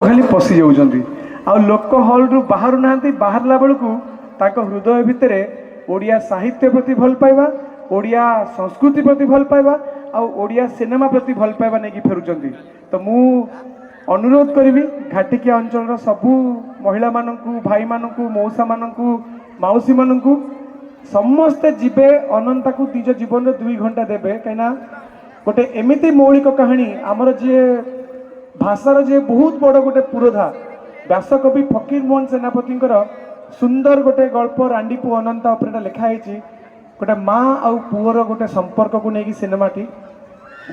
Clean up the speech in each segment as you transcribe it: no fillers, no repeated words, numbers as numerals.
ଖାଲି ପଶି ଯାଉଛନ୍ତି ଆଉ ଲୋକ ହଲ୍ରୁ ବାହାରୁ ନାହାନ୍ତି। ବାହାରିଲା ବେଳକୁ ତାଙ୍କ ହୃଦୟ ଭିତରେ ଓଡ଼ିଆ ସାହିତ୍ୟ ପ୍ରତି ଭଲ ପାଇବା, ଓଡ଼ିଆ ସଂସ୍କୃତି ପ୍ରତି ଭଲ ପାଇବା ଆଉ ଓଡ଼ିଆ ସିନେମା ପ୍ରତି ଭଲ ପାଇବା ନେଇକି ଫେରୁଛନ୍ତି। ତ ମୁଁ ଅନୁରୋଧ କରିବି ଘାଟିକିଆ ଅଞ୍ଚଳର ସବୁ ମହିଳାମାନଙ୍କୁ, ଭାଇମାନଙ୍କୁ, ମଉସାମାନଙ୍କୁ, ମାଉସୀମାନଙ୍କୁ, ସମସ୍ତେ ଯିବେ, ଅନନ୍ତାକୁ ନିଜ ଜୀବନରେ 2 ଘଣ୍ଟା ଦେବେ। କାହିଁକିନା ଗୋଟେ ଏମିତି ମୌଳିକ କାହାଣୀ, ଆମର ଯିଏ ଭାଷାର ଯିଏ ବହୁତ ବଡ଼ ଗୋଟେ ପୁରୋଧା ବ୍ୟାସକବି ଫକୀର ମୋହନ ସେନାପତିଙ୍କର ସୁନ୍ଦର ଗୋଟେ ଗଳ୍ପ ରାଣ୍ଡିପୁଅ ଅନନ୍ତା ଉପରେ ଏଟା ଲେଖା ହେଇଛି। ଗୋଟେ ମା ଆଉ ପୁଅର ଗୋଟେ ସମ୍ପର୍କକୁ ନେଇକି ସିନେମାଟି।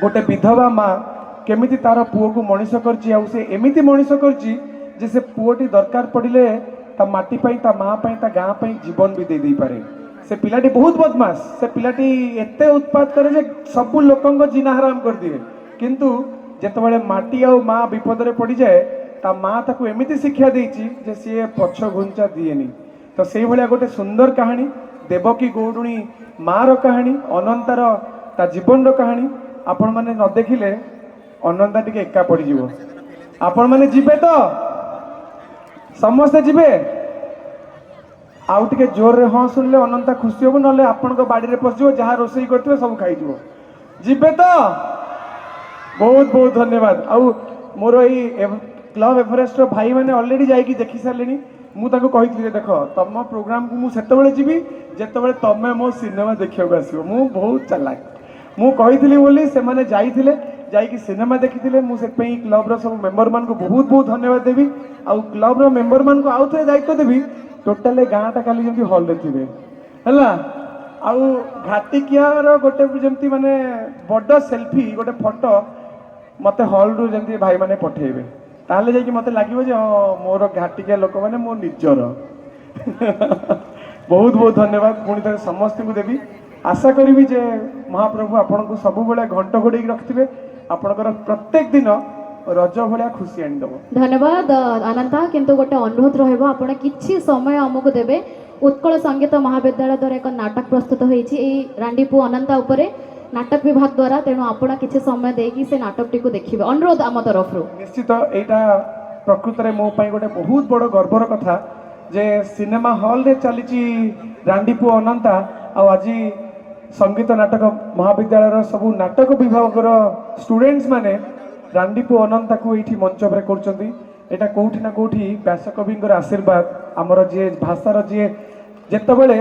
ଗୋଟେ ବିଧବା ମା କେମିତି ତାର ପୁଅକୁ ମଣିଷ କରିଛି ଆଉ ସେ ଏମିତି ମଣିଷ କରିଛି ଯେ ସେ ପୁଅଟି ଦରକାର ପଡ଼ିଲେ ତା ମାଟି ପାଇଁ, ତା ମା ପାଇଁ, ତା ଗାଁ ପାଇଁ ଜୀବନ ବି ଦେଇ ଦେଇପାରେ। ସେ ପିଲାଟି ବହୁତ ବଦମାସ। ସେ ପିଲାଟି ଏତେ ଉତ୍ପାତ କରେ ଯେ ସବୁ ଲୋକଙ୍କ ଜିନା ହାରାମ କରିଦିଏ। କିନ୍ତୁ ଯେତେବେଳେ ମାଟି ଆଉ ମା ବିପଦରେ ପଡ଼ିଯାଏ, ତା ମା ତାକୁ ଏମିତି ଶିକ୍ଷା ଦେଇଛି ଯେ ସିଏ ପଛ ଘୁଞ୍ଚା ଦିଏନି। ତ ସେଇଭଳିଆ ଗୋଟେ ସୁନ୍ଦର କାହାଣୀ, ଦେବକୀ ଗୌଡ଼ୁଣୀ ମାର କାହାଣୀ, ଅନନ୍ତାର ତା ଜୀବନର କାହାଣୀ। ଆପଣମାନେ ନ ଦେଖିଲେ ଅନନ୍ତା ଟିକେ ଏକା ପଡ଼ିଯିବ। ଆପଣମାନେ ଯିବେ ତ? ସମସ୍ତେ ଯିବେ? ଆଉ ଟିକେ ଜୋରରେ ହଁ ଶୁଣିଲେ ଅନନ୍ତା ଖୁସି ହବ, ନହେଲେ ଆପଣଙ୍କ ବାଡ଼ିରେ ପଶିଯିବ, ଯାହା ରୋଷେଇ କରିଥିବେ ସବୁ ଖାଇଯିବ। ଯିବେ ତ? ବହୁତ ବହୁତ ଧନ୍ୟବାଦ। ଆଉ ମୋର ଏଇ କ୍ଲବ ଏଭରେଷ୍ଟର ଭାଇମାନେ ଅଲରେଡି ଯାଇକି ଦେଖି ସାରିଲେଣି। ମୁଁ ତାଙ୍କୁ କହିଥିଲି ଯେ ଦେଖ, ତମ ପ୍ରୋଗ୍ରାମକୁ ମୁଁ ସେତେବେଳେ ଯିବି ଯେତେବେଳେ ତମେ ମୋ ସିନେମା ଦେଖିବାକୁ ଆସିବ। ମୁଁ ବହୁତ ଚାଲାକ। ମୁଁ କହିଥିଲି ବୋଲି ସେମାନେ ଯାଇଥିଲେ, ଯାଇକି ସିନେମା ଦେଖିଥିଲେ। ମୁଁ ସେଥିପାଇଁ କ୍ଲବର ସବୁ ମେମ୍ବରମାନଙ୍କୁ ବହୁତ ବହୁତ ଧନ୍ୟବାଦ ଦେବି। ଆଉ କ୍ଲବର ମେମ୍ବରମାନଙ୍କୁ ଆଉ ଥରେ ଦାୟିତ୍ୱ ଦେବି, ଟୋଟାଲି ଗାଁଟା କାଲି ଯେମିତି ହଲରେ ଥିବେ, ହେଲା? ଆଉ ଘାଟିକିଆର ଗୋଟେ ଯେମିତି ମାନେ ବଡ଼ ସେଲଫି, ଗୋଟେ ଫଟୋ ମୋତେ ହଲ୍ରୁ ଯେମିତି ଭାଇମାନେ ପଠେଇବେ, ତାହେଲେ ଯାଇକି ମୋତେ ଲାଗିବ ଯେ ହଁ, ମୋର ଘାଟିକିଆ ଲୋକମାନେ ମୋ ନିଜର। ବହୁତ ବହୁତ ଧନ୍ୟବାଦ ପୁଣି ଥରେ ସମସ୍ତଙ୍କୁ ଦେବି। ଆଶା କରିବି ଯେ ମହାପ୍ରଭୁ ଆପଣଙ୍କୁ ସବୁବେଳେ ଘଣ୍ଟ ଘୋଡ଼େଇକି ରଖିଥିବେ, ଆପଣଙ୍କର ପ୍ରତ୍ୟେକ ଦିନ ରଜ ଭଳିଆ ଖୁସି ଆଣିଦେବ। ଧନ୍ୟବାଦ ଅନନ୍ତା। କିନ୍ତୁ ଗୋଟେ ଅନୁରୋଧ ରହିବ, ଆପଣ କିଛି ସମୟ ଆମକୁ ଦେବେ। ଉତ୍କଳ ସଙ୍ଗୀତ ମହାବିଦ୍ୟାଳୟ ଦ୍ୱାରା ଏକ ନାଟକ ପ୍ରସ୍ତୁତ ହୋଇଛି ଏଇ ରାଣ୍ଡିପୁଅ ଅନନ୍ତା ଉପରେ, ନାଟକ ବିଭାଗ ଦ୍ୱାରା। ତେଣୁ ଆପଣ କିଛି ସମୟ ଦେଇକି ସେ ନାଟକଟିକୁ ଦେଖିବେ, ଅନୁରୋଧ ଆମ ତରଫରୁ। ନିଶ୍ଚିତ। ଏଇଟା ପ୍ରକୃତରେ ମୋ ପାଇଁ ଗୋଟେ ବହୁତ ବଡ଼ ଗର୍ବର କଥା ଯେ ସିନେମା ହଲ୍ରେ ଚାଲିଛି ରାଣ୍ଡିପୁଅ ଅନନ୍ତା ଆଉ ଆଜି ସଙ୍ଗୀତ ନାଟକ ମହାବିଦ୍ୟାଳୟର ସବୁ ନାଟକ ବିଭାଗର ଷ୍ଟୁଡେଣ୍ଟସ୍ ମାନେ ରାଣ୍ଡିପୁଅ ଅନନ୍ତାକୁ ଏଇଠି ମଞ୍ଚ ଉପରେ କରୁଛନ୍ତି। ଏଇଟା କୋଉଠି ନା କୋଉଠି ବ୍ୟାସକବିଙ୍କର ଆଶୀର୍ବାଦ। ଆମର ଯିଏ ଭାଷାର ଯିଏ ଯେତେବେଳେ